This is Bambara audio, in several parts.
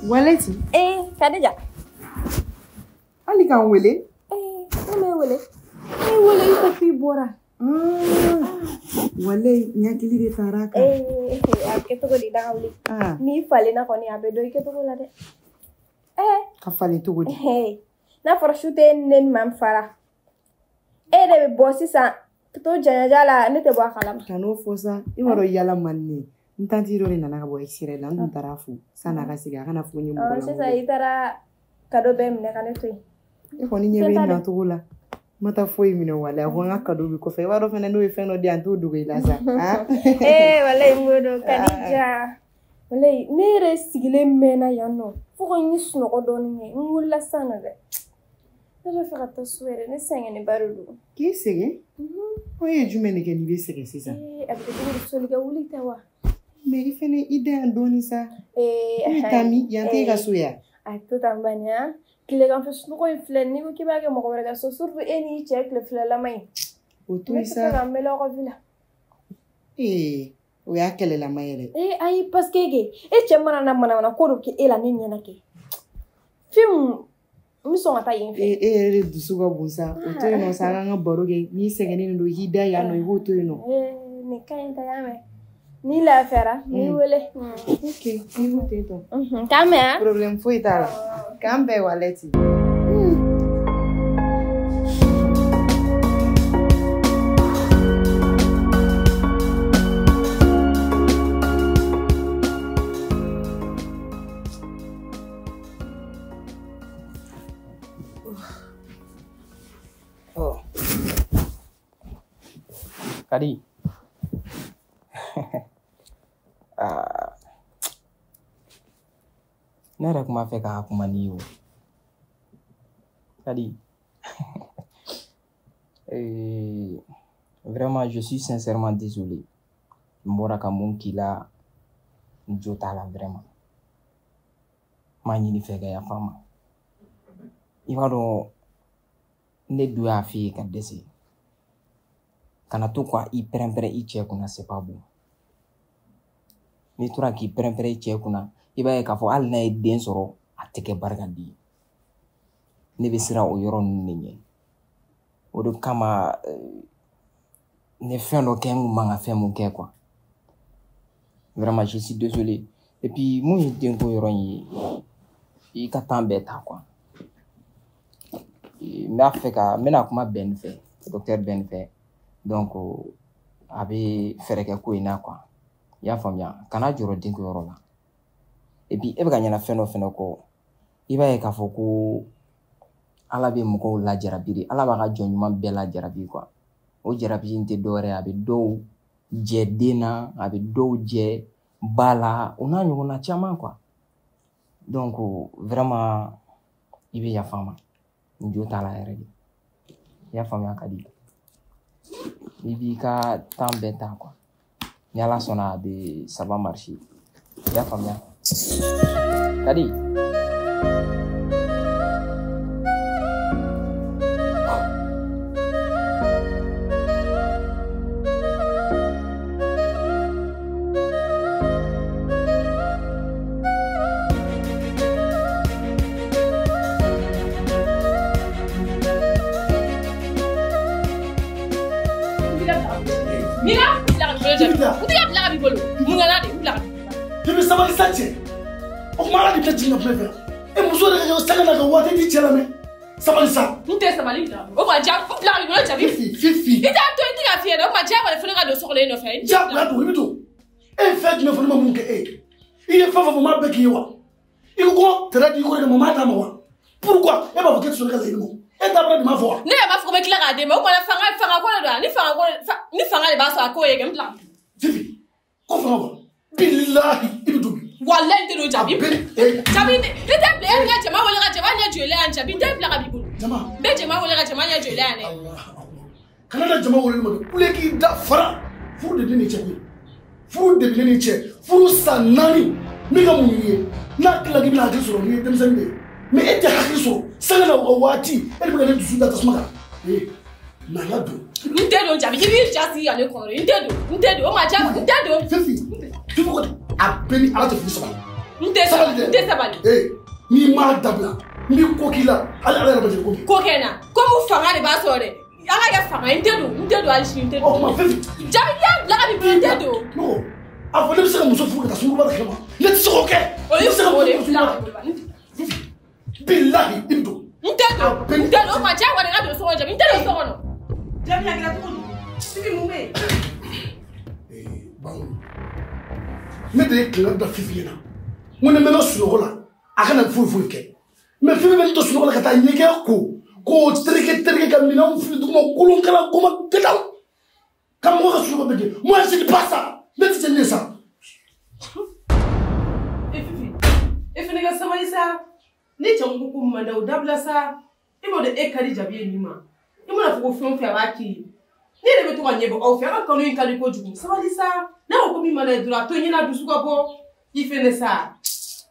Waleti. Eh, Kadija. Hali k'an wele. Eh, ne m'e wele. Ne wele i ko k'i bɔra. Walayi n hakili de taara a kan. Eh, a bɛ kɛ cogo di daga wuli? N'i falenna kɔni a bɛ dɔn i kɛcogo la dɛ. Eh. Ka falen cogo di? N'a fɔra su tɛ ne ni maa min fara. E de bɛ bɔ sisan ka to jaɲaja la ne tɛ bɔ a kalama. Kan'o fɔ sa, i b'a dɔn yala man di ne ye. N tanti dɔ de nana ka bɔ extérieur la, n tun taara fo san'a ka segin a kana fɔ n ye mɔgɔ la. Sisan i taara cadeau bɛɛ minɛ ka ne to yen. E kɔni ɲɛ bɛ n nacogo la. N ma taa foyi minɛ walayi, a ko n ka cadeau bɛ kɔfɛ. I b'a dɔn fɛnɛ n'o ye fɛn dɔ di yan n t'o dogo i la sa. Ee walayi n b'o dɔn Kadija. Walayi ne yɛrɛ sigilen mɛnna yan nɔ fo ka n ye sunɔgɔ dɔɔni kɛ, n wulila sisan nɔ dɛ. Ne bɛ fɛ ka taa so yɛrɛ, ne sɛgɛnnenba de don. K'i sɛgɛn? O ye jumɛn de kɛ n'i bɛ sɛgɛn sisan? Ee a bɛ kɛ cogo di, solikɛ wuli tɛ wa? Mais i fɛnɛ i da yan dɔɔni sa. Ee i bɛ taa min? Yan tɛ e ka so yan? A to tan bani han. Tileganfɛ sunɔgɔ in filɛ n'i ko k'i b'a kɛ mɔgɔ wɛrɛ ka so surtout e n'i cɛ tile filalama in. O to yen sa. Ne tɛ fɛ ka n mɛlɛ aw ka vie la. Ee o y'a kɛlɛlama ye dɛ. Ee ayi parce que e cɛ mana na manamana ko dɔ kɛ e la ne ɲɛna kɛ. Fɛn n bɛ sɔn ka taa yen fɛ. E yɛrɛ de dusu ka bon sa. O to yen nɔ sa, an k'an ka baro kɛ. N'i sɛgɛnnen don i k'i da yan nɔ i b'o to yen nɔ. Ee nin ka ɲi ta y'a mɛn. N'i lafiyara n b'i wele. Ok i b'o ten tɔ. K'an bɛn han. Problème foyi t'a la. K'an bɛn Walɛti. Kadi. Ne yɛrɛ kun b'a fɛ k'a kuma n'i ye o. Kadi. Vraiment, je suis sincèrement désolé. N bɔra ka mun k'i la, n jo t'a la vraiment. N b'a ɲini fɛ ka yafa n ma. I b'a dɔn ne dun y'a f'i ye ka dɛsɛ. Kana to ka i pɛrɛn-pɛrɛn i cɛ kunna, c'est pas bon. N'i tora k'i pɛrɛn-pɛrɛn i cɛ kunna, i b'a ye k'a fɔ hali n'a ye den sɔrɔ, a tɛ kɛ barika di ye. Ne bɛ siran o yɔrɔ ninnu de ɲɛ. O de kama ne fɛn dɔ kɛ n kun man ka fɛn mun kɛ quoi. Vraiment, je suis désolé. Et puis mun ye denko yɔrɔ in ye, i ka temps bɛɛ ta quoi. N b'a fɛ ka n bɛna kuma Ben fɛ, docteur Ben fɛ. Donc a bɛ fɛɛrɛ kɛ ko in na quoi. I y'a faamuya, kana jɔrɔ denko yɔrɔ la. Et puis e bɛ ka ɲina fɛn dɔ fɛnɛ kɔ, i b'a ye k'a fɔ ko Ala bɛ mɔgɔw lajarabi de, Ala b'a ka jɔn ɲuman bɛɛ lajarabi quoi. O jarabi in tɛ dɔwɛrɛ ye, a bɛ dɔw jɛ den na, a bɛ dɔw jɛ ba la, o n'a ɲɔgɔnna caman quoi. Donc vraiment i bɛ yafa n ma, n jo t'a la yɛrɛ de. I y'a faamuya Kadi? I b'i ka temps bɛɛ ta quoi. Ni Ala sɔnna a bɛ ça va marcher. I y'a faamuya? Kadi. Sabali sa cɛ, o kuma ala de bɛ jigin ka kuma i fɛ. E muso de ka kɛ sanga na ka waati di cɛ la mɛ. Sabali sa. N tɛ sabali la. O kuma ja bila ka bolo jaabi. Fifi fifi. I t'a to i tɛ ka fiyɛ dɛ. O kuma diyagoya fo ne ka don so kɔnɔ e nɔfɛ. Diyagoya don i bɛ don. E ye fɛn jumɛn fɔ ne ma mun kɛ e ye? I ye fɛn fɛn fɔ n m'a bɛɛ k'i ye wa? I ko ko tɛrɛ di i kɔrɔkɛ ma n m'a d'a ma wa? Pourquoi e b'a fɔ k'e tɛ sɔn ne ka laɲini ma? E t'a de m'a fɔ wa? Ne yɛrɛ b'a fɔ ko n bɛ tila k'a d'e ma. O kuma fanga ko de don wa? Ni fanga de b'a sɔrɔ a k'o ye kɛ n bila. Fifi ko fanga wa? Billahi i bɛ don bi. Walayi n tɛ don Jabi. Jabi n tɛ bila e bɛ ka jama wele ka jama ɲɛ jɔ i la yan Jabi n tɛ bila ka b'i bolo. Jama. N bɛ jama wele ka jama ɲɛ jɔ i la yan dɛ. Kana da jama wele ma dɛ. Kule k'i da fara. Furu de bɛ ne ni cɛ koyi. Furu de bɛ ne ni cɛ. Furu san 4 n bɛ ka mun ye? N'a tilala k'i bɛna hakili sɔrɔ n'i ye denmisɛnnin de ye. Mais e tɛ hakili sɔrɔ. Sanga na o waati e de bɛ ka ne dusu da tasuma kan. Ee na n ka don. N tɛ don Jabi i b'i ja sigi ka ne kɔnɔ n tɛ don n tɛ don o ma diya n tɛ don. Fifi. Fifi ko a bɛɛ ni Ala tɛ furu sabali. N tɛ Sabali dɛ. N tɛ sabali. Ee, n'i m'a dabila, n b'i ko k'i la, hali Ala yɛrɛ ma deli ko kɛ. Ko kɛ n na. Komi fanga de b'a sɔrɔ dɛ. An ka kɛ fanga ye, n tɛ don, n tɛ don hali sini, n tɛ Ɔ don. kuma Fifi. Jabi, n'i y'a bila ka nin bila, n tɛ don. Ne ko, a fɔ ne bɛ se ka muso furu ka taa sunkuruba la kɛnɛ ma. Ne tɛ se k'o kɛ. O ye Ne tɛ se ka o de muso furu bila ka ka bolo. Fifi, bilahi i bɛ don. N tɛ don, n tɛ don. O tuma diyagoya de n ka don so kɔnɔ, Jabi, n tɛ don so kɔnɔ. Jabi, a kɛra cogo di? Fifi, mun bɛ yen? Ee, Bangu, ne de ye kangari da Fifi ɲɛna. N ko ni n mɛnna sunɔgɔ la, a kana foyi foyi kɛ. Mais Fifi bɛ ne to sunɔgɔ la ka taa ɲɛgɛn ko, k'o tereke tereke ka minɛnw fili duguma, kolonkala koma gadaw. Ka mɔgɔ ka sunɔgɔ bɛɛ gɛn. Moi, je dis pas ça. Ne tɛ se ne sa. E Fifi, e fana ka sabali sa. Ne cɛ ko ko man da o dabila sa. E m'a dɔn e ka di Jabi ye nin ma. I mana fɔ ko fɛn o fɛn a b'a k'i ye. Ne yɛrɛ bɛ to ka ɲɛbɔ aw fɛ, a ka kanu in ka di kojugu. Sabali sa. N'a ko ko min man d'a ye dɔrɔn, a to ɲɛna dusu ka bɔ. I fɛnɛ sa.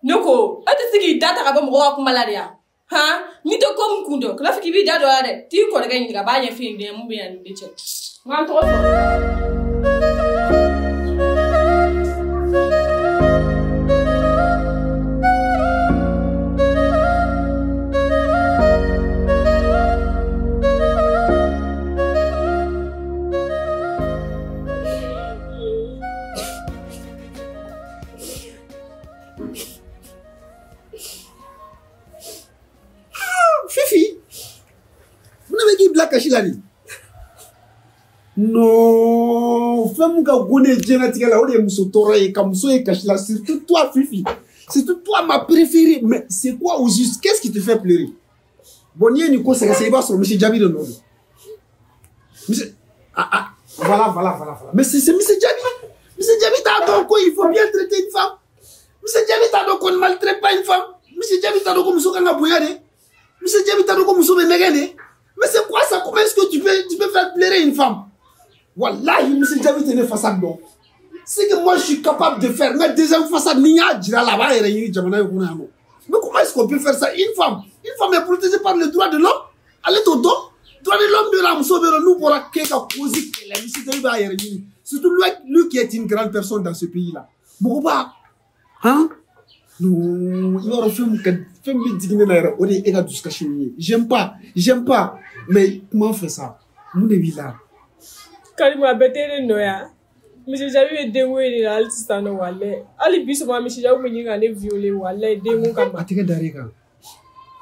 Ne ko, e tɛ se k'i da ta ka bɔ mɔgɔw ka kuma la de ya? Han? N'i tɛ ko min kun dɔn, kana fɔ k'i b'i da don a la dɛ. T'i kɔrɔkɛ ɲininka, a b'a ɲɛf'i ye mun bɛ yan ni ne cɛ. N k'an tɔgɔ fɔ. Fifi, mun de bɛ k'i bila kasi la nin? Non, fɛn mun ka go ne ye diɲɛlatigɛ la, o de ye muso tɔɔrɔ ye, ka muso ye kasi la, surtout toi Fifi, surtout toi ma préférée. Mais c'est quoi au juste? Qu'est-ce qui te fait pleurer? Bon, n'i ye nin ko sɛgɛsɛgɛ, i b'a sɔrɔ Monsieur Jabi de nɔ don. Monsieur, ah ah, voilà, voilà, voilà, voilà. Mais c'est Monsieur Jabi. Monsieur Jabi t'a dɔn ko il faut bien traiter une femme. Monsieur Jabi t'a dɔn qu'on ne maltraite pas une femme. Monsieur Jabi t'a dɔn ko muso kan ka bonya de. Monsieur Jabi t'a dɔn ko muso bɛ nɛgɛ de. Mais c'est quoi ça? Comment est-ce que tu peux faire pleurer une femme? Wallahi, Monsieur Jabi tɛ ne façade dɔn. Ce que moi je suis capable de faire, n ka deuxième façade ni n y'a jira la, a b'a yɛrɛ ɲini jamana in kɔnɔ yan nɔ. Mais comment est-ce qu'on peut faire ça? Une femme est protégée par le droit de l'homme. Ale t'o dɔn. Droit de l'homme bɛ la, muso bɛ yen nɔ, n'u bɔra k'e ka cause kɛlɛ, Monsieur Jabi b'a yɛrɛ ɲini. Surtout lui, lui qui est une grande personne dans ce pays-là. Mɔgɔ b'a, hein? Non, i b'a dɔn fɛn min ka fɛn min bɛ digi ne la yɛrɛ, o de ye e ka dusukasi in ye. J'aime pas, j'aime pas. Mais comment on fait ça? Mun de b'i la? Karimu, a bɛɛ tɛ ne nɔ ya. Monsieur Jabi bɛ denko in de la hali sisan nɔ walayi. Hali bi sɔgɔma Monsieur Jabi bɛ ɲini ka ne violer walayi denko kama. A tɛgɛ dar'e kan.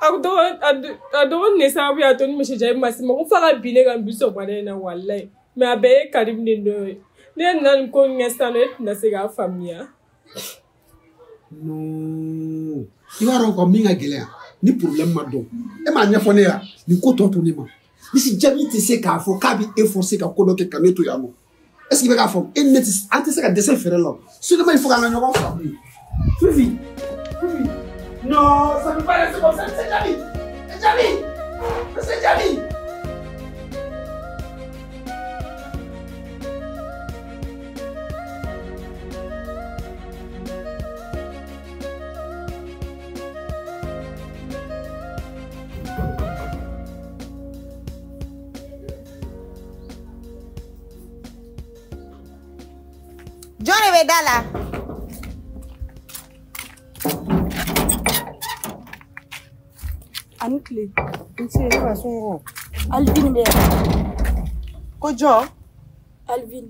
A dɔgɔnin de sababu y'a to ni Monsieur Jabi ma se ma ko f'a ka bin ne kan bi sɔgɔmada in na walayi. Mais a bɛɛ ye Karimu de nɔ ye. Ne nana nin ko in kɛ sisan nɔ, e tɛna se k'a faamuya. Non. I b'a dɔn quoi min ka gɛlɛn yan, ni problème ma dɔn, e m'a ɲɛfɔ ne ya, nin ko tɔ to ne ma. Monsieur Jabi tɛ se k'a fɔ k'a bɛ e forcer ka ko dɔ kɛ ka ne to yan nɔ. Est-ce que i bɛ k'a faamu? E ni ne tɛ, an tɛ se ka dɛsɛ fɛɛrɛ la o. Seulement il faut k'an ka ɲɔgɔn faamu. Fifi, Fifi. Non, ça ne peut pas rester comme ça, Monsieur Jabi. Monsieur Jabi. Monsieur Jabi. Jɔn de bɛ da la? Ani tile. Nse, ne ba somɔgɔw? Alvin bɛ yan. Ko jɔn? Alvin.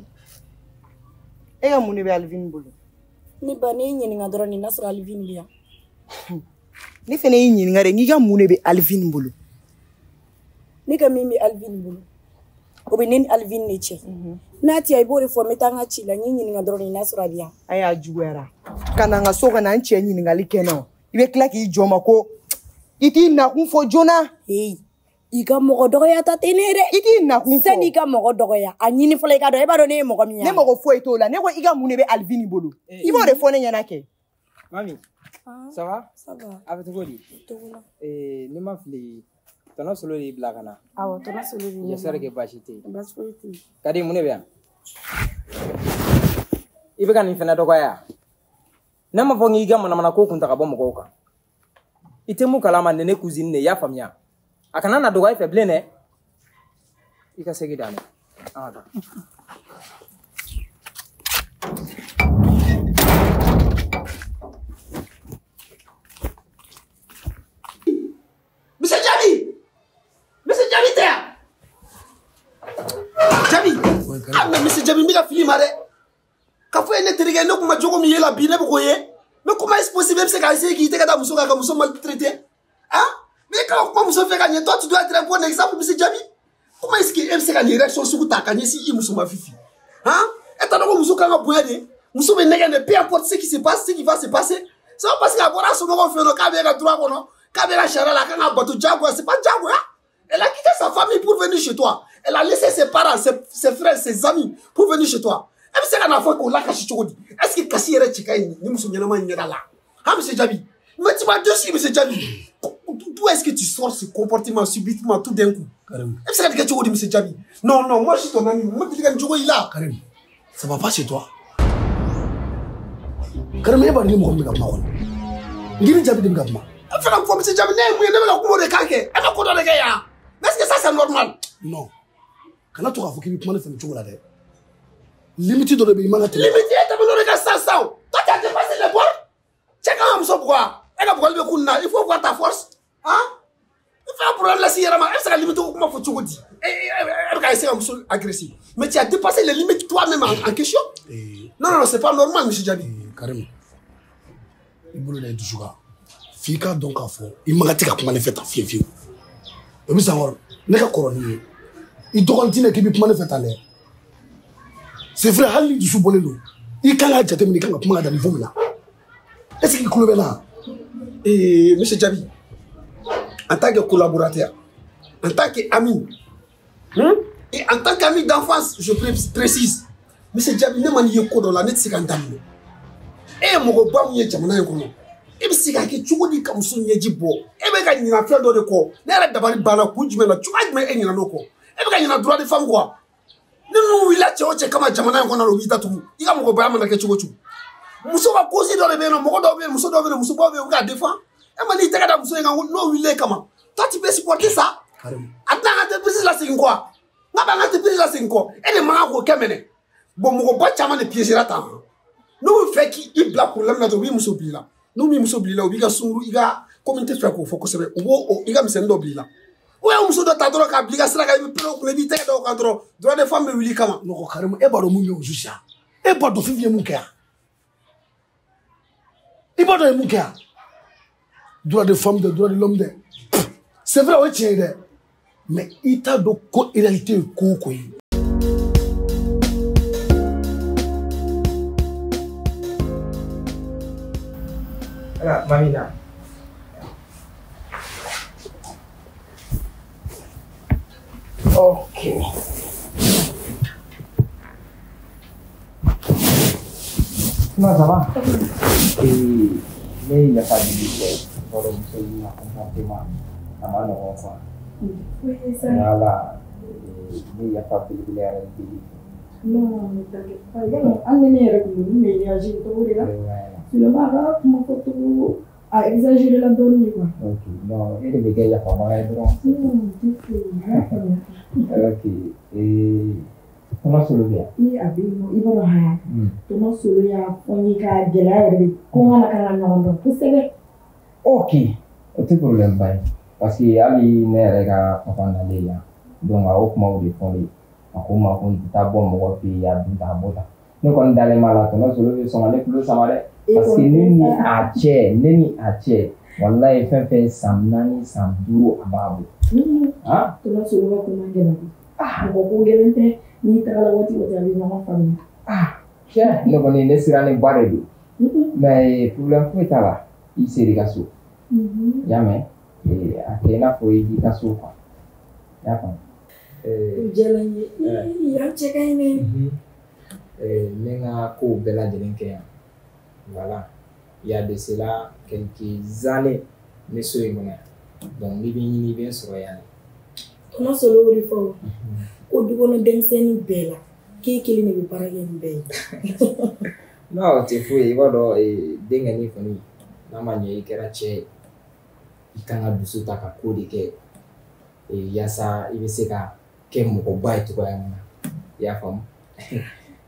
E ka mun de bɛ Alvin bolo? Ne ba, ne y'i ɲininka dɔrɔn de n'a sɔrɔ Alvin bɛ yan. Ne fɛnɛ y'i ɲininka de, n'i ka mun de bɛ Alvin bolo? Ne ka min bɛ Alvin bolo, o bɛ ne ni Alvin de cɛ. N'a tɛ yan, i b'o de fɔ, n bɛ taa n ka ci la. N y'i ɲininka dɔrɔn de n'a sɔrɔ a bɛ yan. A y'a juguyara. Ka na n ka so ka na n cɛ ɲininkali kɛ n na. I bɛ tila k'i jɔ n ma ko i t'i nakun fɔ joona. Heyi, i ka mɔgɔ dɔgɔya ta tɛ ne ye dɛ. I t'i nakun fɔ. Sani i ka mɔgɔ dɔgɔya, a ɲini fɔlɔ i ka dɔn. E b'a dɔn ne ye mɔgɔ min ye. Ne mago foyi t'o la. Ne ko i ka mun de bɛ Alvin bolo? I b'o de fɔ ne ɲɛna kɛ. Mami, ça va? Ça va. A bɛ cogo di? Togo la. Ne ma fili, tɔnɔ Solo de y'i bila ka na. Awɔ, tɔnɔ Solo de ye ne J'espère bila. que baasi tɛ yen. Baasi foyi tɛ yen. Kadi, mun de bɛ yan? I bɛ ka nin fɛnɛ dɔgɔya. Ne m'a fɔ k'i ka manamana ko kun ta ka bɔ mɔgɔw kan. I tɛ mun kalama, nin ne cousine de ye, i y'a faamuya? A kana na dɔgɔya i fɛ bilen dɛ. I ka segin d'a ma. An ka taa. Ah mais monsieur Diaby n bɛ ka fili ma dɛ. K'a fɔ e ne terikɛ ne kun ma jogo min ye la bi ne bɛ k'o ye. Mais comment est-ce possible e bɛ se k'a essayer k'i tɛgɛ da muso kan ka muso maltraiter? Ah mais quand kuma muso fɛ ka ɲɛ, toi tu dois être un bon exemple monsieur Diaby. Comment est-ce que e bɛ se ka nin réaction sugu ta ka ɲɛsin i muso ma Fifi? Hein? E t'a dɔn ko muso kan ka bonya de? Muso bɛ nɛgɛn de, peu importe ce qui se passe, ce qui va se passer. C'est pas parce qu'elle bɔra somɔgɔw fɛ yen nɔ k'a bɛ e ka droit kɔnɔ, k'a bɛ e ka sariya la, a kan ka bato diyagoya, c'est pas diyagoya. Elle a quitté sa famille pour venir chez toi. Elle a laissé ses parents, ses frères, ses amis pour venir chez toi. E bɛ se ka n'a fɔ k'o lakasi cogo di? Est-ce que kasi yɛrɛ cɛ ka ɲi ni muso ɲɛnama in ɲɛda la? Hein, monsieur Diaby? Mais tu m'as déçu, monsieur Diaby. D'où est-ce que tu sors ce comportement subitement, tout d'un coup? Karim. E bɛ se ka nin kɛ cogo di, monsieur Diaby? Non, non, moi je suis ton ami. Moi, tu dis que il a. Karim, ça va pas chez toi. Karim, e b'a dɔn ni mɔgɔ min bɛ ka kuma kɔni. N k'i ni Diaby de bɛ ka kuma. E fɛ ka fɔ monsieur Diaby, ne ye mun ye? Ne bɛ ka kuma o de kan kɛ. E bɛ ko dɔ de kɛ yan. Mais est-ce que ça c'est normal? Non. Kana to k'a fɔ k'i bɛ kuma ne fɛ nin cogo la dɛ. Limite dɔ de bɛ yen i man ka tɛmɛ. Limite e tɛmɛ n'o de kan sisan sisan o. Toi tu as dépassé les bornes. Cɛ kan ka muso bugɔ wa? E ka bugɔli bɛ kun na. Il faut voir ta force. Hein? I fɛ ka problème lase i yɛrɛ ma. E bɛ se ka limite ko kuma fɔ cogo di? E bɛ ka essayer ka muso agresser. Mais tu as dépassé les limites toi-même en question. Non, non, non, c'est pas normal, monsieur Diaby. Karim, i bolo da i dusu kan. F'i k'a dɔn k'a fɔ i man ka tɛ ka kuma ne fɛ tan fiyewu fiyewu. O bɛ san kɔrɔ ne ka kɔrɔ n'i ye. I dɔgɔnin tɛ ne k'i bɛ kuma ne fɛ tan dɛ. C'est vrai, hali ni dusu bɔlen don, i kan k'a jateminɛ i kan ka kuma ka da niveau min na. Est-ce que i tulo bɛ n na? Monsieur Diaby, en tant que collaborateur, en tant qu'ami, hein? Et en tant qu'ami d'enfance, je précise, monsieur Diaby, ne ma n'i ye ko dɔ la, ne tɛ se ka n daminɛ. E ye mɔgɔba min ye jamana in kɔnɔ, e bɛ se k'a kɛ cogo di ka muso ɲɛji bɔ? E bɛ ka ɲinɛ fɛn dɔ de kɔ. Ne yɛrɛ dabali banna kun jumɛn na, cogoya jumɛn e ɲinɛ n'o kɔ? E bɛ ka ɲinɛ droit de femme kɔ. Ni ninnu wulila cɛ o cɛ kama jamana in kɔnɔ, u b'i datugu. I ka mɔgɔbaya mana kɛ cogo o cogo. Muso ka cause dɔ de bɛ yen nɔ, mɔgɔ dɔw bɛ yen, muso dɔw bɛ yen, musobaw bɛ yen, u bɛ k'a défend. E ma n'i tɛgɛ da muso in kan n'o wulila e kama. Toi tu peux supporter ça? Karim. A tɛna an ka entreprise lasegin kɔ wa? N'a b'an ka entreprise lasegin kɔ, e de man kan k'o kɛ mɛnɛ. Bon, mɔgɔba caman de piégera tan. N'u bɛ fɛ k'i bila problème la dɔrɔn, u b'i muso bila i la. N'u m'i muso bila i la, u b'i ka sunkuru, i ka komi n tɛ fɛ k'o fɔ kosɛbɛ, u b'o i ka misɛnnin dɔ bila i la. Ou bien muso dɔ ta dɔrɔn k'a bila i ka sira kan, i bɛ pere o kunna, i b'i tɛgɛ da o kan dɔrɔn, droit de femme bɛ wuli i kama. Non, Karim, e b'a dɔn mun bɛ o juste yan? E b'a dɔn Fifi ye mun kɛ yan? I b'a dɔn ye mun kɛ yan? Droit de femme dɛ, droit de l'homme dɛ. C'est vrai, o ye tiɲɛ ye dɛ. Mais i t'a dɔn ko réalité ye ko o ko ye. Ala, Mamina. Ok. Comment ça va? Et mais il n'y a pas de déchet. Voilà, monsieur, il a comportement. Ça m'a non, quoi. Oui, ça. Voilà. Mais il n'y a pas de déchet. Non, ne t'inquiète pas. Non, on est mais il agit tout là. Finalement, comment faut a exagéré la donne quoi. Ok, non, il est bien, il y a pas mal de droits. Non, tu fais. Ok, et comment se lever? I a bɛ i b'a dɔn han tɔnɔ solo y'a fɔ n ye ka gɛlɛya yɛrɛ de ko n kana ka ɲɔgɔn dɔn kosɛbɛ. Ok, o tɛ problème ba ye parce que hali ne yɛrɛ ka papa nalen yan donc a y'o kumaw de fɔ ne ye, a ko n ma ko n tɛ taa bɔ mɔgɔ fɛ yen a dun ta a bɔ tan, ne kɔni dalen b'a la tɔnɔ solo bɛ sɔn ka ne tulo sama dɛ parce que ne ni a cɛ ne ni a cɛ walayi fɛn fɛn san 4 san 5 a b'a bɔ. Tɔnɔ solo ka ko man gɛlɛn koyi, mɔgɔ ko gɛlɛn tɛ. N'i tagala waati o waati a bɛ ɲɔgɔn faamuya. Cɛ ne kɔni ne sirannen ba de don mais problème foyi t'a la, i ser'i ka so. I y'a mɛn, a kɛ i n'a fɔ i b'i ka so quoi, i y'a faamu. O diyara n ye, yan cɛ ka ɲi dɛ. N bɛ n ka kow bɛɛ lajɛlen kɛ yan. Voilà, il y a de cela quelques années n bɛ so in kɔnɔ yan, donc n'i bɛ ɲini i bɛ n sɔrɔ yan. Tɔnɔ solo y'o de fɔ o. Ko du kɔnɔ denmisɛnnin bɛɛ la k'e kelen de bɛ baara kɛ nin bɛɛ ye. Non, o tɛ foyi ye, i b'a dɔn denkɛnin kɔni n'a ma ɲɛ i kɛra cɛ ye, i kan ka dusu ta ka ko de kɛ yaasa i bɛ se ka kɛ mɔgɔba ye cogoya min na, i y'a faamu.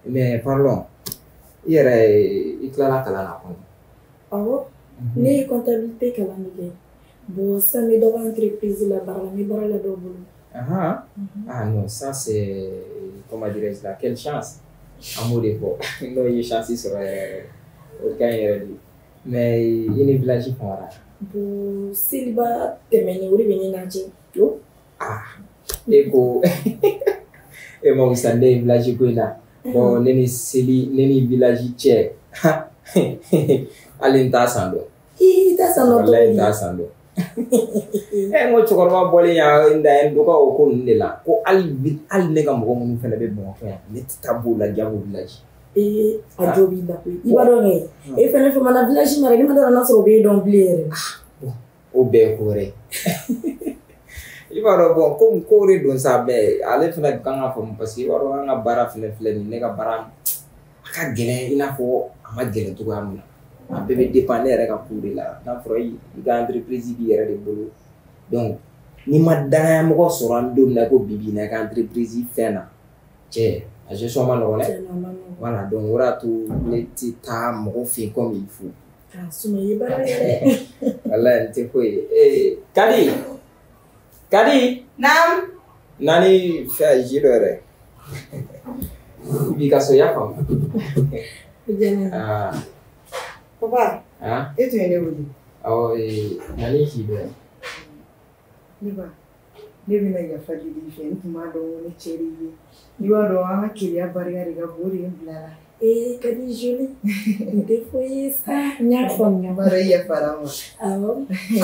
Mais parlons, i yɛrɛ i tilala kalan na kɔni? Awɔ, ne ye comptabilité kalan de kɛ. Bon, sisan n bɛ dɔ ka entreprise la baara la, n bɛ baara la dɔw bolo. Ah, ah non, ça c'est, comment dirais-je là, quelle chance. An b'o de fɔ n'o ye chance sɔrɔ yɛrɛ o ka ɲi yɛrɛ de. Mais i ni village famara? Bon, seliba tɛmɛnen o de bɛ ne n'a cɛ. Ah, e ko e ma wusa ne ye village ko in na. Bon, ne ni seli, ne ni village cɛ, hali n t'a san dɔn. I t'a san dɔn cogo di? Walayi n t'a san dɔn. N ko cɛkɔrɔba bɔlen yan n da n dɔgɔ o ko ninnu de la ko hali ne ka mɔgɔ minnu fana bɛ Bamakɔ yan ne tɛ taa b'o la jago village. Ee a jɔ b'i la koyi, i b'a dɔn kɛ e fɛnɛ famana village ma dɛ, ne ma d'a la n'a sɔrɔ o b'e dɔn bilen yɛrɛ. O bɛɛ ye ko wɛrɛ ye. I b'a dɔn bon komi ko de don sa bɛɛ ale fana kan ka faamu parce que i b'a dɔn an ka baara fɛnɛ filɛ nin ye, ne ka baara a ka gɛlɛn i n'a fɔ a ma gɛlɛn cogoya min na. A bɛɛ bɛ dépend ne yɛrɛ ka ko de la. N'a fɔra i ka entreprise b'i yɛrɛ de bolo, donc n'i ma danaya mɔgɔ sɔrɔ an don min na ko bi bi in na i ka entreprise fɛn na cɛ a gestion ma nɔgɔn dɛ. Voilà, donc o de y'a to ne tɛ taa mɔgɔ fɛ yen comme il faut. Ah, sinon i ye baara kɛ dɛ. Walayi n tɛ foyi ye. Ee Kadi, Kadi. Naam. Na ni fɛn jus dɔ yɛrɛ. I b'i ka so, i y'a faamu. Ah. Papa, ah? E tun ye ne wele. Awɔ, na ni jus dɔ ye. Ne ba, ne bɛna yafa deli i fɛ, n tun b'a dɔn ko ne cɛ de ye. I b'a dɔn an ka keleya barika de ka bon, o de ye n bila la. Ee Kadi jolie, n tɛ foyi ye sa, n y'a faamuya. N b'a dɔn i yafara n ma. Awɔ.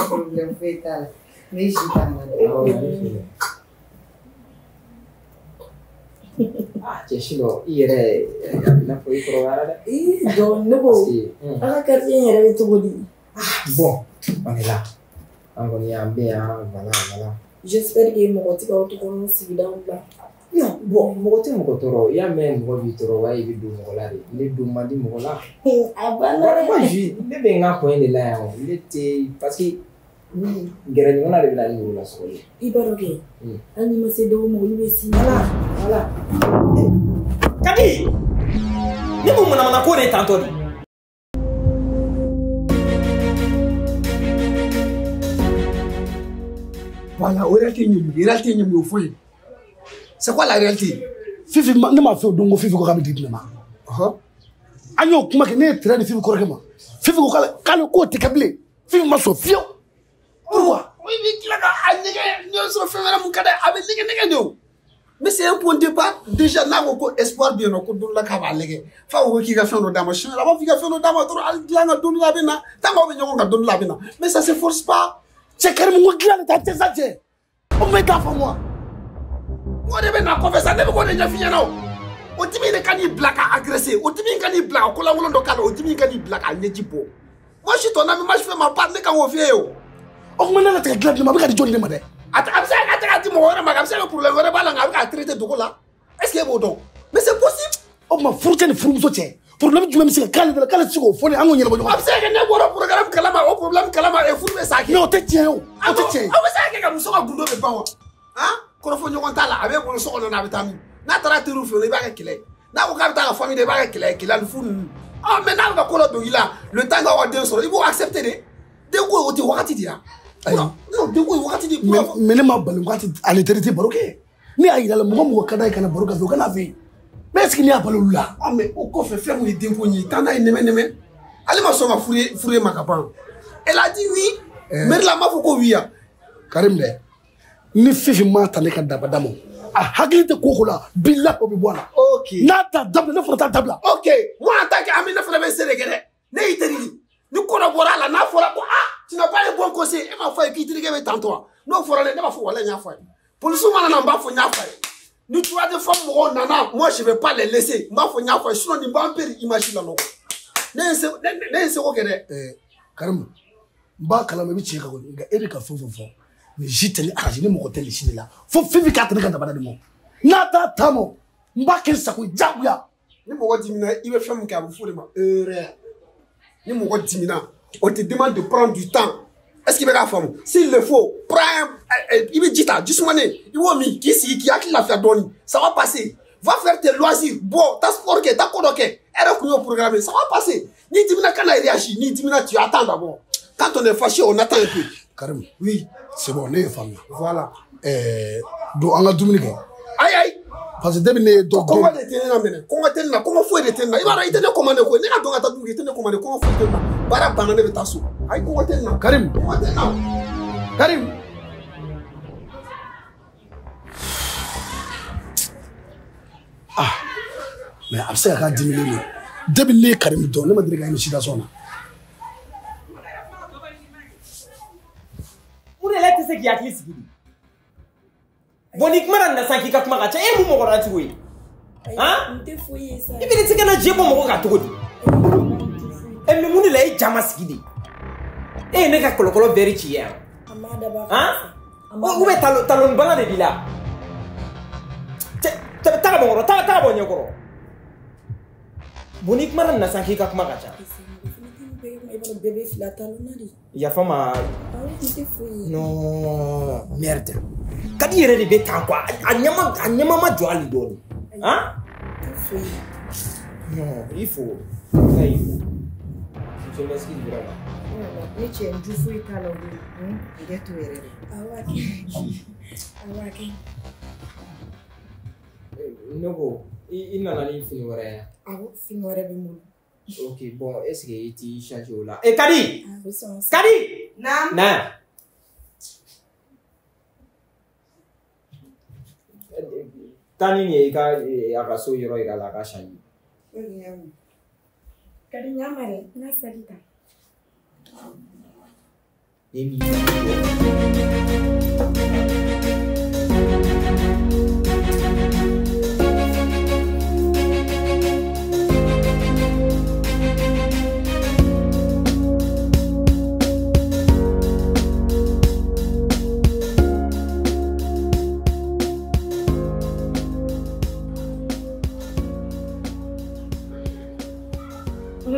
Problème foyi t'a la. N bɛ jus ta ka na dɛ. Awɔ, na ni jus dɔ ye. Ah, cɛ sinɔ i yɛrɛ a bɛ n'a fɔ i kɔrɔbayara dɛ. Ee jɔ ne ko aw ka quartier in yɛrɛ bɛ cogo di? Ah bon, on est là. An kɔni an bɛ yan, voilà voilà. J'espère que mɔgɔ tɛ k'aw tɔgɔ sigidaw la. Non, bon, mɔgɔ tɛ mɔgɔ tɔɔrɔ. I y'a mɛn mɔgɔ b'i tɔɔrɔ wa i bɛ don mɔgɔ la de. Ne don man di mɔgɔ la. A banna dɛ. Moi, ne bɛ n ka coin de la yan o. Ne tɛ parce que gɛrɛ ɲɔgɔn na de bɛ na ni woro lasɔgɔli ye. I b'a dɔn kɛ hali n'i ma se dɔw ma olu bɛ s'i ma. Voilà voilà. Kadi, ne b'o manamana ko de ye tantɔ de. Voilà, o réalité ye mun ye? Réalité ye mun ye o fɔ n ye. C'est quoi la réalité? Fifi, ne m'a fɛ o don ko Fifi ko k'a bɛ di ne ma. An y'o kuma kɛ, ne ye train di Fifi kɔrɔkɛ ma. Fifi ko k'ale k'o tɛ kɛ bilen. Fifi ma sɔn fiyewu. Pourquoi? I bɛ tila ka a nɛgɛ, n'i y'a sɔrɔ fɛn wɛrɛ mun ka d'a ye, a bɛ nɛgɛ nɛgɛ de o. Mais c'est un point de départ. Déjà n'a ko ko espoir bɛ yen nɔ ko don dɔ la k'a b'a lajɛ. F'a ko k'i ka fɛn dɔ d'a ma sini a b'a fɔ k'i ka fɛn dɔ d'a ma dɔrɔn hali dilan ka don dɔ la a bɛ na. Tant qu'aw bɛ ɲɔgɔn kan don dɔ la a bɛ na. Mais ça se force pas. Cɛ Karimu, n ko dilan de ta cɛ sa cɛ. O kuma i t'a faamu wa? N ko de bɛ na kɔfɛ sa, ne bɛ k'o de ɲɛf'i ɲɛna o. O dimi de ka n'i bila ka agresser, o dimi ka n'i bila ka kolankolon dɔ k'a la, o dimi ka n'i bila k'a ɲɛji bɔ. Moi je suis ton ami, moi je fais ma part, ne kan k'o f'i ye o. O kuma ne la tigɛ dilan di ne ma, a bɛ ka di jɔn de ma dɛ? A bɛ se ka tɛgɛ di mɔgɔ wɛrɛ ma, a bɛ se ka problème wɛrɛ b'a la, nka a bɛ k'a traiter dogo la. Est ce que e b'o dɔn? Mais c'est possible. O tuma furucɛ ni furumuso cɛ, problème jumɛn bɛ se ka k'ale da la k'ale tɛ se k'o fɔ ne, an k'o ɲɛnabɔ ɲɔgɔn fɛ. A bɛ se ka kɛ ne bɔra programme kalama, o problème kalama, furu bɛ sa kɛ. Mais o tɛ tiɲɛ ye o, o tɛ tiɲɛ ye. A bɛ se ka kɛ ka muso ka gundo bɛ ban wa? Han? Kɔrɔfɔ ɲɔgɔn t'a la, a b'e bolo so kɔnɔ n'a bɛ taa min? N'a taara teriw fɛ yen, i b'a kɛ kɛlɛ ye. N'a ko k'a bɛ taa ka famille de, i b'a kɛ kɛlɛ ye, kɛlɛ ni fu ninnu. Ah mais n'a bɛ ka ko dɔ don i la, le temps k'aw ka den sɔrɔ, i b'o accepter de. Den ko o tɛ wagati de ya. Ayi. Non, den ko ye wagati de. Mais ne ma bali ko ale teri tɛ baro kɛ. Ne y'a yira la mɔgɔ mɔgɔ ka d'a ye ka na baro kɛ fɛ, o ka n'a fɛ yen. Mais est ce que ne y'a bali olu la? Ah mais o kɔfɛ fɛn mun ye den ko in ye, taa n'a ye nɛmɛ nɛmɛ. Ale ma sɔn ka furu ma ka ban. Elle a dit oui. Mairie la m'a fɔ ko oui ya. Karim dɛ, ni Fifi ma ta ne ka dabada ma, a hakili tɛ ko ko la, bilahi o bɛ bɔ a la. Ok. N'a t'a dabila, ne fana t'a dabila. Ok, moi en tant qu'ami, ne fana bɛ se de kɛ dɛ. Ne y'i teri de. Ni ko dɔ bɔra a la, n'a fɔra ko ah, tu n'as pas un bon conseil, e m'a fɔ a ye k'i terikɛ bɛ tantɔ wa? N'o fɔra ne, ne b'a fɔ walahi n y'a fɔ a ye. Polisiw mana na n b'a fɔ n y'a fɔ a ye. Ni droit de femme mɔgɔw nana, moi je vais pas les laisser. N b'a fɔ n y'a fɔ a ye, sinon nin b'an perdre image la nɔ. Ne ye n seko kɛ dɛ. Karimu, n b'a kalama i bɛ tiɲɛ kan kɔni, nka e bɛ ka fɛn o fɛn fɔ, nin si tɛ ne arrange, ne mɔgɔ tɛ nin si de la. Fo Fifi k'a ta ne ka dabada de ma. N'a t'a ta ma, n b'a kɛ n sago ye diyagoya. Ni mɔgɔ dimina, i bɛ fɛn min kɛ, a bɛ f'o de ma erreur. Ni mɔgɔ dimina, on te demande de prendre du temps. Est-ce qu'il bɛ k'a faamu? S'il le faut, prends i bɛ ji ta, ji sumanen, i b'o min, k'i sigi, k'i hakili lafiya dɔɔni. Ça va passer. Va faire tes loisirs, bɔ, taa sport kɛ, taa ko dɔ kɛ. E yɛrɛ kun y'o programme, ça va passer. N'i dimina, kana réagir. N'i dimina, tu attends d'abord. Quand on est fâché, on attend un peu. Karim. Oui. C'est bon, ne ye faamuya. Voilà. Don an ka dumuni kɛ. Ayi ayi. Parce que depuis ne ye dɔ. Kɔngɔ de tɛ ne la minɛ. Kɔngɔ tɛ ne la. Kɔngɔ foyi de tɛ ne la. I b'a dɔn i tɛ ne commandé koyi. Ne ka don ka taa dumuni kɛ i tɛ ne commandé. Kɔngɔ foyi tɛ ne la. Baara banna ne bɛ taa so. Ayi kɔngɔ tɛ ne la. Karim. Kɔngɔ tɛ ne la. Karim. Ah. Mais a bɛ se ka k'a dimilen de. Depuis ne ye Karim dɔn ne ma deli ka ye nin situation na. Mun de la e tɛ se k'i hakili sigi de? Bon ni kuma na sisan k'i ka kuma ka ca e mun mɔgɔ la cogo ye? Han? N tɛ foyi ye sa. I bɛ se ka na je bɔ mɔgɔ kan cogo di? E mais mun de la e ja ma sigi de? E ye ne ka kɔlɔkɔlɔ bɛɛ ci yan. A ma dabɔ a kama. Han? Ou bien talon bana de b'i la? Cɛ taa ka bɔ n kɔrɔ taa ka bɔ n ɲɛ kɔrɔ. Bon ni kuma na sisan k'i ka kuma ka ca. Bébé fila talon na de. Yafa ma. Awɔ n tɛ foyi ye. Non merde. Kadi yɛrɛ de bɛ tan quoi. A ɲama ma jɔ hali dɔɔni. Han? N tɛ foyi ye. Non il faut. Ça il faut. Je m'excuse vraiment. Ne cɛ n ju foyi t'a la o de. I kɛ to yɛrɛ de. Awɔ a kɛ. Awɔ a kɛ. Ne ko i nana ni fini wɛrɛ ye? Awɔ fini wɛrɛ bɛ n bolo. Ok, bon, est-ce que tu changes au là? Eh, Kadi! Kadi! Naam! Na! Tani ni ka a ka so yɔrɔ yira la a ka changer. Kadi ɲa ma dɛ, n ka saki ta. E b'i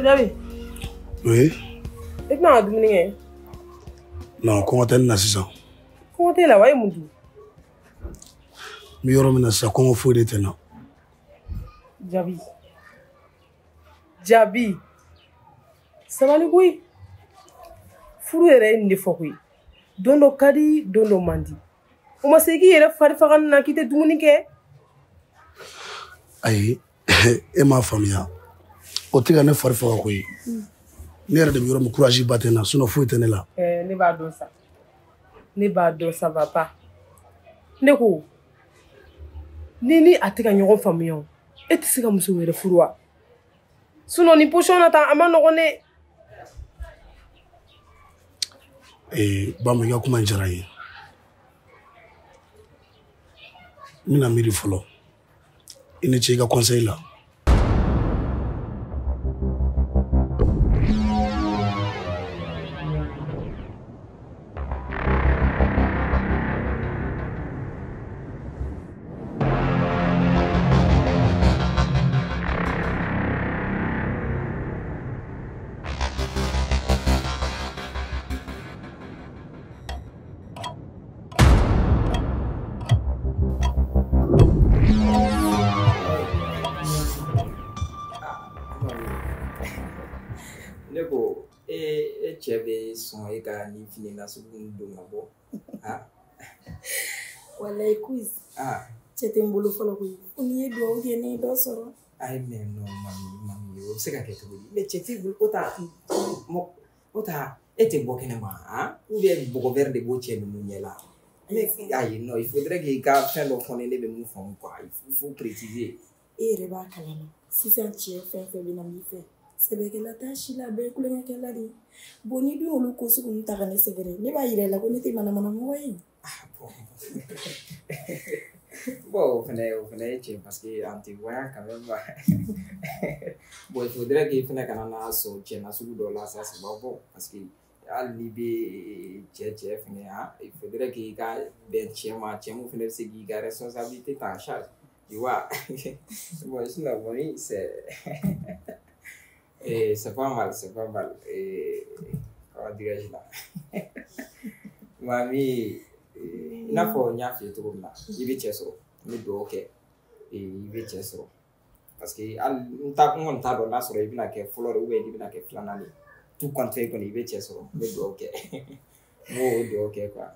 Jabi. Oui. E tɛna ka dumuni kɛ? Non, kɔngɔ tɛ ne na sisan. Kɔngɔ t'e la wa e ye mun dun? N bɛ yɔrɔ min na sisan kɔngɔ foyi de tɛ n na. Jabi. Jabi. Sabali koyi. Furu yɛrɛ ye nin de fɔ koyi. Don dɔ ka di, don dɔ man di. O ma se k'i yɛrɛ fari faga nin na k'i tɛ dumuni kɛ. Ayi, e m'a faamuya. O tɛ ka ne fari faga koyi. Ne yɛrɛ de bɛ yɔrɔ min courage ba tɛ n na sinon foyi tɛ ne la. Ne b'a dɔn sa. Ne b'a dɔn ça va pas. Ne ko ni a tɛ ka ɲɔgɔn faamuya o, e tɛ se ka muso wɛrɛ furu wa? Sinon nin position na tan a ma nɔgɔn dɛ. Bamu i ka kuma in diyara n ye. N bɛna miiri fɔlɔ. I ni ce i ka conseil la. Ne ko e cɛ bɛ sɔn e ka nin fini nasugu ninnu don ka bɔ? Walayi Kuzi. Cɛ tɛ n bolo fɔlɔ koyi. Ko n'i ye duwawu kɛ ne ye dɔ sɔrɔ. Ayi mais non mami o bɛ se ka kɛ cogo di? Mais cɛ t'i bolo o ta e tɛ bɔ kɛnɛma han? Ou bien bɔgɔ wɛrɛ de b'o cɛ ninnu ɲɛ la? Mais ayi non il faudrait que i ka fɛn dɔ fɔ ne bɛ mun faamu quoi. Il faut préciser. E yɛrɛ b'a kalama sisan cɛ fɛn fɛn bɛ na min fɛ. Sɛbɛkɛla t'a si la a bɛɛ ye kulonkɛkɛla de ye. Bon n'i dun y'olu ko sugu ninnu ta ka ne sɛgɛrɛ ne b'a yira i la ko ne tɛ manamana mɔgɔ ye. Ah bon. Bon o fɛnɛ ye tiɲɛ parce que en te voyant quand même bon il faudrait que i fɛnɛ kana na sɔn cɛ nasugu dɔ la ça c'est pas bon parce que hali n'i bɛ cɛ fɛnɛ han il faudrait que i ka bɛn cɛ ma cɛ mun fɛnɛ bɛ se k'i ka responsabilité ta en charge tu vois. Bon sinon bon c'est Et c'est pas mal, c'est pas mal. Et comment dirais-je là? Mami, i n'a fɔ n y'a f'i ye cogo min na, i bɛ cɛ sɔrɔ, n bɛ dugawu kɛ, i bɛ cɛ sɔrɔ. Parce que hali n kɔni t'a dɔn n'a sɔrɔ i bɛna kɛ fɔlɔ de ou bien i bɛna kɛ filanan de. Tout compte fait kɔni i bɛ cɛ sɔrɔ, n bɛ dugawu kɛ. N b'o dugawu kɛ quoi.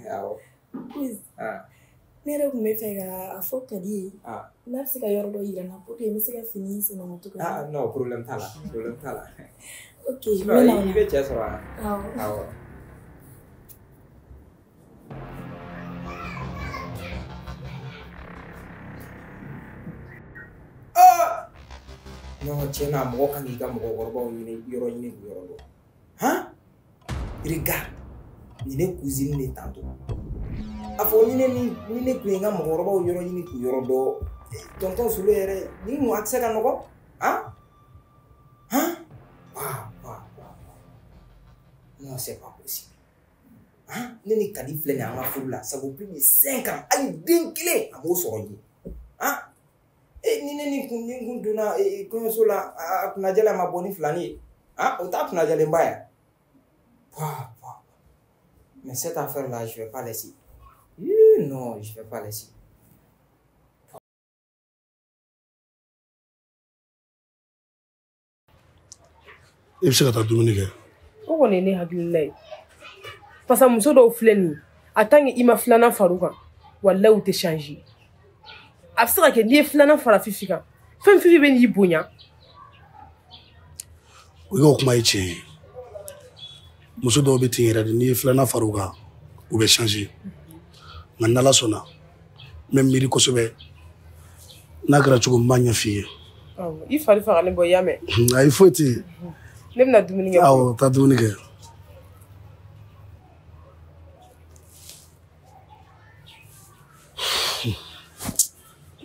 Awɔ. Kuzi. Ne yɛrɛ tun bɛ fɛ ka a fɔ Kadi ye. N'a bɛ se ka yɔrɔ dɔ yira n na pour que n bɛ se ka fini senna cogo min. Ah non, problème t'a la, problème t'a la. Ok, n bɛ na o la. I bɛ cɛ sɔrɔ wa? Awɔ. Awɔ. Non, tiɲɛ na mɔgɔ kan k'i ka mɔgɔkɔrɔbaw ɲini yɔrɔ ɲini k'u yɔrɔ dɔn. Han? Regarde, nin ne cousine de tantôt. A fɔ ni ne tun ye n ka mɔgɔkɔrɔbaw yɔrɔ ɲini k'u yɔrɔ dɔn, tonton Solo yɛrɛ ni kun accès ka nɔgɔn. Han? Han? Wa wa wa. Non, c'est pas possible. Han? Ne ni Kadi filɛ nin ye an ka furu la, ça vaut plus de 5 ans. Hali den kelen a m'o sɔrɔ n ye. Han? Ni ne ni kun donna kɔɲɔso la, a kunnajala ma bɔ ni filani ye. Han? O t'a kunnajalenba ye. Wa wa. Mais cette affaire-là, je vais pas laisser. Non, je vais pas laisser. I bɛ se ka taa dumuni kɛ. O kɔni ye ne hakilina ye. Parce que muso dɔw filɛ nin ye, a tant que i ma filanan far'u kan, walahi u tɛ changer. A bɛ se ka kɛ n'i ye filanan fara Fifi kan, fɛn Fifi bɛ n'i bonya. O y'o kuma ye tiɲɛ ye. Muso dɔw bɛ ten yɛrɛ de, n'i ye filanan far'u kan, u bɛ changer. Nka n'Ala sɔnna, n bɛ miiri kosɛbɛ. N'a kɛra cogo min, n b'a ɲɛ f'i ye. Awɔ, i fari fagalen bɔ, i y'a mɛn. Ayi, foyi tɛ yen. Ne bɛna dumuni kɛ. Awɔ, taa dumuni kɛ.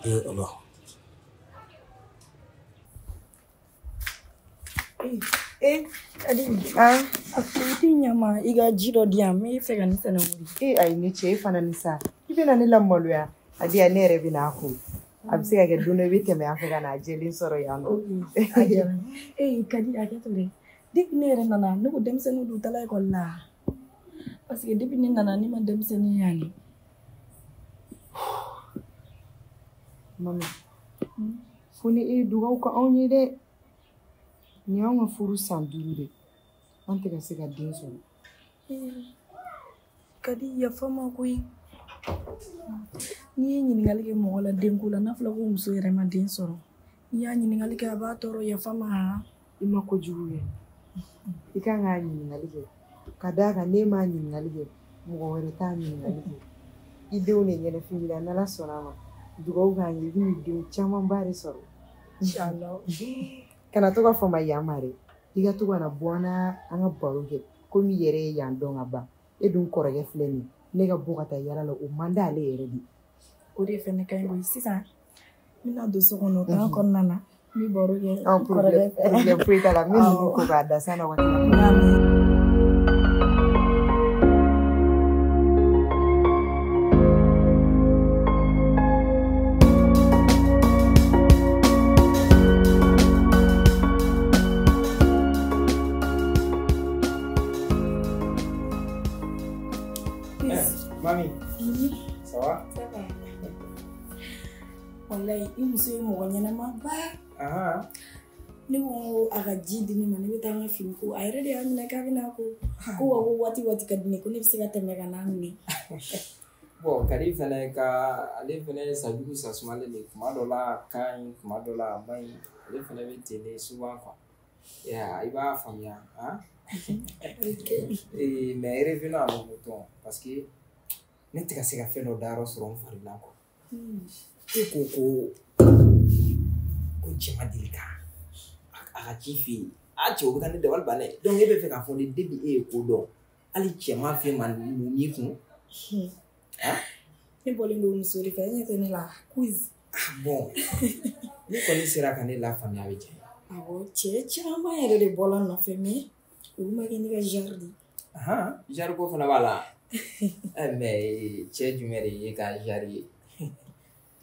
Ala. Kadi, a fɔ i tɛ ɲa ma i ka ji dɔ di yan, n bɛ fɛ ka nin sɛnɛ wuli. Ayi ne cɛ, e fana ni sa. I bɛna ne lamaloya. A di yan, ne yɛrɛ bɛna a ko. A bɛ se ka kɛ don dɔ i bɛ tɛmɛ an fɛ ka n'a jɛlen sɔrɔ yan nɔ. A diyara n ye. Kadi, a kɛ to dɛ. Depuis ne yɛrɛ nana, ne ko denmisɛnninw don taala ekɔli la. Parce que depuis ne nana, ne ma denmisɛnnin yan de. Mami, fo ni e ye dugawu kɛ anw ye dɛ. Nin y'anw ka furu san 5 de. An tɛ ka se ka den sɔrɔ. Kadi, yafa ma koyi. N'i ye ɲininkali kɛ mɔgɔ la denko la, n'a fɔra ko muso yɛrɛ ma den sɔrɔ, n'i y'a ɲininkali kɛ a b'a tɔɔrɔ, yafa ma. I ma kojugu kɛ. I kan k'a ɲininkali kɛ. Ka d'a kan n'e m'a ɲininkali kɛ, mɔgɔ wɛrɛ t'a ɲininkali kɛ. I denw de ɲɛnafin b'i la, n'Ala sɔnna a ma. Dugawu k'an ye, i bɛn'i denw camanba de sɔrɔ. Inchallah. Kana to ka fama yan ma dɛ. I ka to ka na bɔ an na, an ka baro kɛ. Komi i yɛrɛ ye yan dɔn ka ban. E dun kɔrɔkɛ filɛ nin ye. Ne ka bɔ ka taa yala la, o man d'ale yɛrɛ de. O de fɛnɛ ka ɲi koyi. Sisan, n bɛna don so kɔnɔ, o temps kɔnɔna na, n bɛ baro kɛ n kɔrɔkɛ fɛ. Problème foyi t'a la. N bɛ ninnu ko k'a da sanni aw ka tɛmɛ. Mami, ça va? Ça va. Wallahi, i muso ye mɔgɔ ɲɛnama ba. Ne ko a ka ji di ne ma, ne bɛ taa n ka fini ko. A yɛrɛ de y'a minɛ k'a bɛna ko. Ko wa ko waati waati ka di ne ko ne bɛ se ka tɛmɛ ka n'a minɛ. Bon, Kadi fɛnɛ ka ale fɛnɛ ye sajugu sasumalen de ye. Kuma dɔ la a ka ɲi, kuma dɔ la a man ɲi. Ale fɛnɛ bɛ ten de souvent quoi. I b'a faamuya, han? Mais revenons à nos moutons, parce que ne tɛ ka se ka fɛn dɔ dayɔrɔ sɔrɔ n fari la quoi. E ko ko cɛ ma deli ka a ka ci f'i ye. A cɛ o bɛ ka ne dabali ban dɛ. Donc e bɛ fɛ k'a fɔ ne depuis e ye ko dɔn, hali cɛ ma fɛn ma mun y'i kun? Ne bɔlen don muso de fɛ, e ɲɛ tɛ ne la. Quiz. Ah bon, ne kɔni sera ka ne lafaamuya, a bɛ diya n ye. Awɔ, cɛ caman yɛrɛ de bɔla n nɔfɛ, mais olu ma kɛ ne ka genre de ye. Genre ko fana b'a la. Mais cɛ jumɛn de ye ka genre ye? I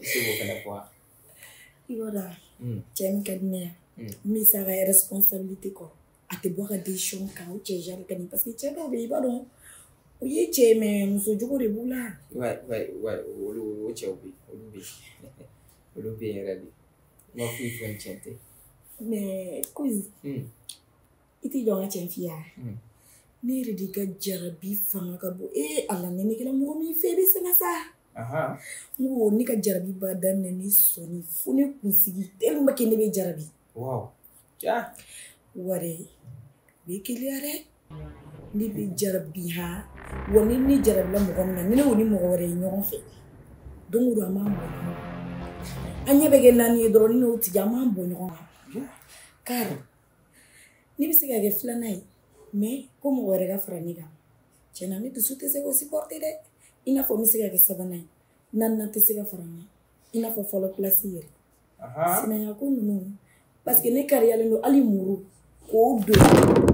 se k'o fana fɔ wa? I b'a dɔn, cɛ min ka di ne ye, min bɛ se a ka responsabilité kɔ, a tɛ bɔ a ka décision kan, o cɛ genre ka di, parce que cɛ dɔw bɛ yen, i b'a dɔn, o ye cɛ ye mais muso jugu de b'u la. Ouais, ouais, ouais, olu o cɛw bɛ yen, olu bɛ yen. Olu bɛ yen yɛrɛ de. N ma foyi fɔ ni tiɲɛ tɛ. Mais Kozi, i t'i jɔ n ka tiɲɛ f'i ye wa? Ne yɛrɛ de ka jarabi fanga ka bon. Ala, ni ne kɛra mɔgɔ min fɛ, i bɛ sɛgɛn sa. N ko ne ka jarabi b'a daminɛ ni sɔnni fo ne kunsigi tellement que ne bɛ jarabi. Wow. Ja. Wa dɛ, o bɛ keleya dɛ. Ne bɛ jarabi ha. Wa ni ne jarabila mɔgɔ min na, ni ne y'o ni mɔgɔ wɛrɛ ye ɲɔgɔn fɛ, don o don an b'an bɔ ɲɔgɔn kan. An ɲɛ bɛ kɛ naani ye dɔrɔn, ni n'o tigi an b'an bɔ ɲɔgɔn kan. Kari, ne bɛ se ka kɛ filanan ye, mais ko mɔgɔ wɛrɛ ka fara ne kan. Tiɲɛna ne dusu tɛ se k'o supporter dɛ. I n'a fɔ n bɛ se ka kɛ sabanan ye, naaninan tɛ se ka fara n kan. I n'a fɔ fɔlɔ place yɛrɛ. Sinaya ko ninnu, parce que ne kariyalen don hali muru k'o don.